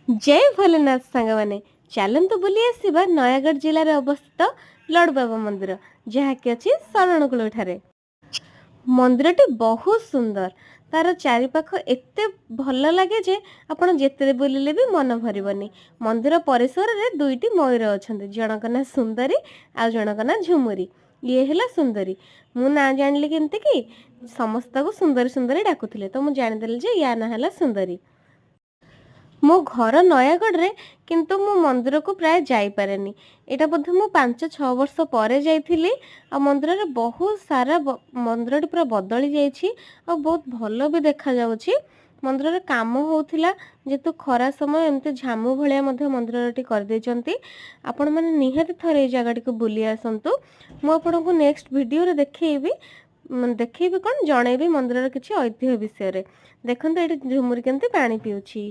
ଜୟ ଭୋଲେନାଥ ସାଙ୍ଗମାନେ, ଚାଲନ୍ତୁ ବୁଲି ଆସିବା ନୟାଗଡ଼ ଜିଲ୍ଲାରେ ଅବସ୍ଥିତ ଲଡ଼ୁବାବା ମନ୍ଦିର, ଯାହାକି ଅଛି ଶରଣକୁଳ ଠାରେ। ମନ୍ଦିରଟି ବହୁତ ସୁନ୍ଦର। ତାର ଚାରିପାଖ ଏତେ ଭଲ ଲାଗେ ଯେ ଆପଣ ଯେତେ ବୁଲିଲେ ବି ମନ ଭରିବନି। ମନ୍ଦିର ପରିସରରେ ଦୁଇଟି ମୟୂର ଅଛନ୍ତି, ଜଣଙ୍କ ନାଁ ସୁନ୍ଦରୀ ଆଉ ଜଣଙ୍କ ନାଁ ଝୁମୁରି। ଇଏ ହେଲା ସୁନ୍ଦରୀ। ମୁଁ ନାଁ ଜାଣିଲି କେମିତି କି, ସମସ୍ତେ ତାକୁ ସୁନ୍ଦରୀ ସୁନ୍ଦରୀ ଡାକୁଥିଲେ, ତ ମୁଁ ଜାଣିଦେଲି ଯେ ୟା ନାଁ ହେଲା ସୁନ୍ଦରୀ। ମୋ ଘର ନୟାଗଡ଼ରେ, କିନ୍ତୁ ମୁଁ ମନ୍ଦିରକୁ ପ୍ରାୟ ଯାଇପାରେନି। ଏଇଟା ବୋଧେ ମୁଁ 5-6 ବର୍ଷ ପରେ ଯାଇଥିଲି। ଆଉ ମନ୍ଦିରରେ ବହୁତ ସାରା, ମନ୍ଦିରଟି ପୁରା ବଦଳି ଯାଇଛି ଆଉ ବହୁତ ଭଲ ବି ଦେଖାଯାଉଛି। ମନ୍ଦିରରେ କାମ ହଉଥିଲା ଯେହେତୁ ଖରା ସମୟ, ଏମିତି ଝାମୁ ଭଳିଆ ମଧ୍ୟ ମନ୍ଦିରଟି କରିଦେଇଛନ୍ତି। ଆପଣମାନେ ନିହାତି ଥରେ ଏଇ ଜାଗାଟିକୁ ବୁଲି ଆସନ୍ତୁ। ମୁଁ ଆପଣଙ୍କୁ ନେକ୍ସଟ ଭିଡ଼ିଓରେ ଦେଖେଇବି, ଦେଖେଇବି କ'ଣ, ଜଣେଇବି ମନ୍ଦିରର କିଛି ଐତିହ୍ୟ ବିଷୟରେ। ଦେଖନ୍ତୁ, ଏଇଠି ଝୁମୁରି କେମିତି ପାଣି ପିଉଛି।